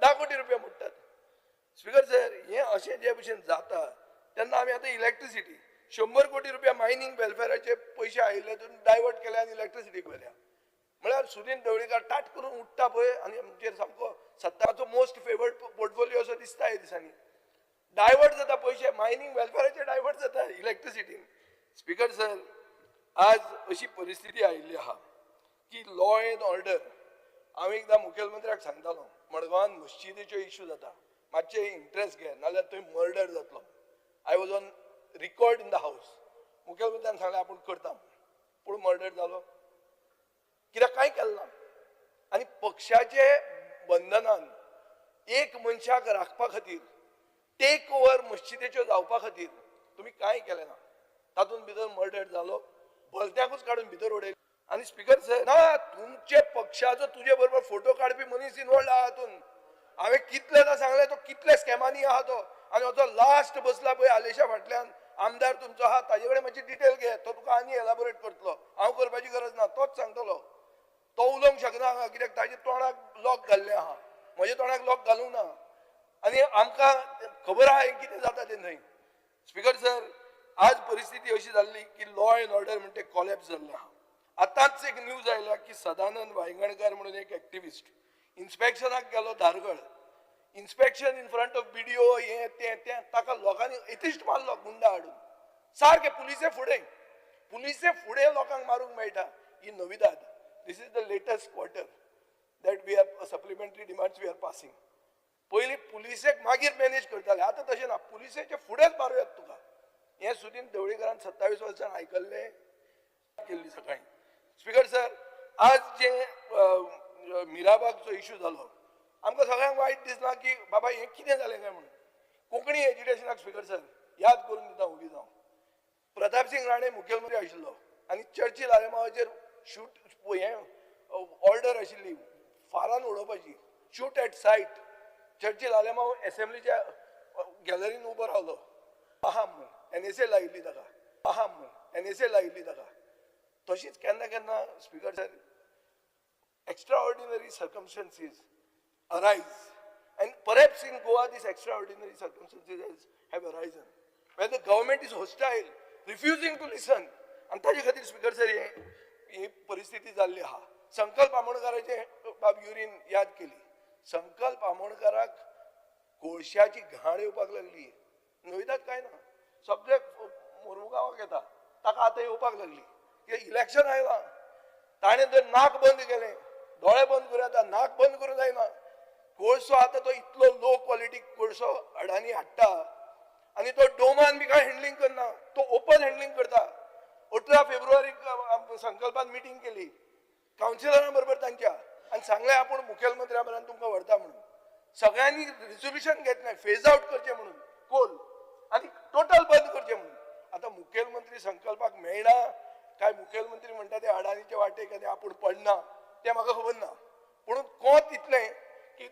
10 कोटी रुपया मोडटात. Speaker sir, हें अशें जे भशेन जाता तेन्ना आमी आतां इलेक्ट्रिसिटी 100 कोटी रुपया मायनींग वेलफेराचे पयशे आयिल्ले डायवर्ट केले आनी इलेक्ट्रिसिटीक व्हेल्या. म्हळ्यार सुदीन ढवळीकार ताट करून उठ्ठा पळय आनी आमचेर सामको सत्ताचो मोस्ट फेवर्ड पोर्टफोलियो असो दिसता. ह्या दिसांनी डायवर्ट जाता पयशे, मायनींग वेलफेराचे डायवर्ट जाता इलेक्ट्रिसिटीन. स्पीकर सर, आज अशी परिस्थिती आयिल्ली आहा की लॉ एंड ऑर्डर, हांव एकदां मुखेलमंत्र्याक सांगतालो, मडगांवान मस्जिदीच्यो इश्यू जाता, मातशे इंट्रस्ट घे, नाल्यार थंय मर्डर जातलो. I was on record in the house. मुखेलमंत्र्यान सांगलें आपूण करता, पूण मर्डर जालो कित्याक? कांय केलें ना. आनी पक्षाचे बंधनान एक मनशाक राखपा खातीर, टेक ओवर मस्जिदेच्यो जावपा खातीर तुमी कांय केलें ना. तातूंत भितर मर्डर जालो, भलत्याकूच काडून भितर उडयले. आनी स्पीकर सर, ना तुमचे पक्षाचो तुजे बरोबर फोटो काडपी मनीस इनवॉल्ड आहा हातून. हांवें कितलेदां सांगलें, तो कितले स्कॅमांनी आहा तो. आनी हो लास्ट बसला पळय आलेशा फाटल्यान आमदार तुमचो आहा, ताजे कडेन मातशी डिटेल घे, तो तुका आनी एलाबोरेट करतलो. हांव करपाची गरज ना, तोच सांगतलो. तो उलोवंक शकना हांगा कित्याक ताजे तोंडाक लॉक घाल्लें आहा. म्हज्या तोंडाक लॉक घालूंक ना आनी आमकां खबर आहा हें कितें जाता तें थंय. स्पीकर सर, आज परिस्थिती अशी जाल्ली की लॉ एंड ऑर्डर म्हणटे कॉलॅप्स जाल्लें आहा. आतांच एक न्यूज आयल्या की सदानंद वायंगणकार म्हणून एक एक्टिविस्ट इन्स्पेक्शनाक गेलो Dhargal, inspection in front of BDO, हें तें तें, ताका लोकांनी एथिस्ट मारलो गुंडा हाडून. सारकें पुलिसे फुडें, पुलिसे फुडें लोकांक मारूंक मेळटा ही नविदाद. This is the latest quarter that we are supplementary demands we are passing. पयलीं पुलिसेक मागीर मॅनेज करताले, आतां तशें ना, पुलिसेचे फुडेंच मारूं येता तुका. हें सुदीन ढवळीकरान 27 वर्सां आयकल्लें केल्ली सकाळी. स्पीकर सर, आज जे मिराबागचो इशू जालो, आमकां सगळ्यांक वायट दिसलां की बाबा हें कितें जालें काय म्हणून. कोंकणी एजिटेशनाक, स्पीकर सर, याद करून दिता उगी जावं, प्रतापसिंग राणे मुख्यमंत्री आशिल्लो आनी चर्चिल आलेमावाचेर शूट हें ऑर्डर आशिल्ली फारान उडोवपाची, shoot at sight. Churchill Alemao एसेंब्लीच्या गॅलरीन उबो रावलो आहा म्हणून एनएसए लायिल्ली ताका, आहा म्हणून एनएसए लायिल्ली ताका. तशीच केन्ना केन्ना, speaker sir, extraordinary circumstances arise, and perhaps in Goa these extraordinary circumstances have arisen where the government is hostile, refusing to listen. आनी ताजे खातीर, स्पीकर सर, हे ही परिस्थिती जाल्ली आहा. संकल्प आमोणकाराचे बाब युरीन याद केली. संकल्प आमोणकाराक कोळशाची घाण येवपाक लागली. नविदाद काय ना, सगळे मोरमुगांवाक येता, ताका आतां येवपाक लागली की इलेक्शन आयलां. ताणें जर नाक बंद केलें, दोळे बंद करूं येता, नाक बंद करूं जायना. कोळसो आतां तो इतलो लो क्वॉलिटी कोळसो अडानी हाडटा आनी तो डोमान बी कांय हँडलिंग करना, तो ओपन हँडलिंग करता. 18 फेब्रुवारीक संकल्पान मिटींग केली कावन्सिलरां बरोबर तांच्या आनी सांगलें आपूण मुखेलमंत्र्या बरोबर तुमकां व्हरता म्हणून. सगळ्यांनी रिजोल्युशन घेतलें फेज आउट करचें म्हणून कोल आनी टोटल बंद करचें म्हणून. आतां मुखेलमंत्री संकल्पाक मेळना काय मुखेलमंत्री म्हणटा ते अडानीचे वाटेक आनी आपूण पडना, तें म्हाका खबर ना. पूण कोंत इतलें की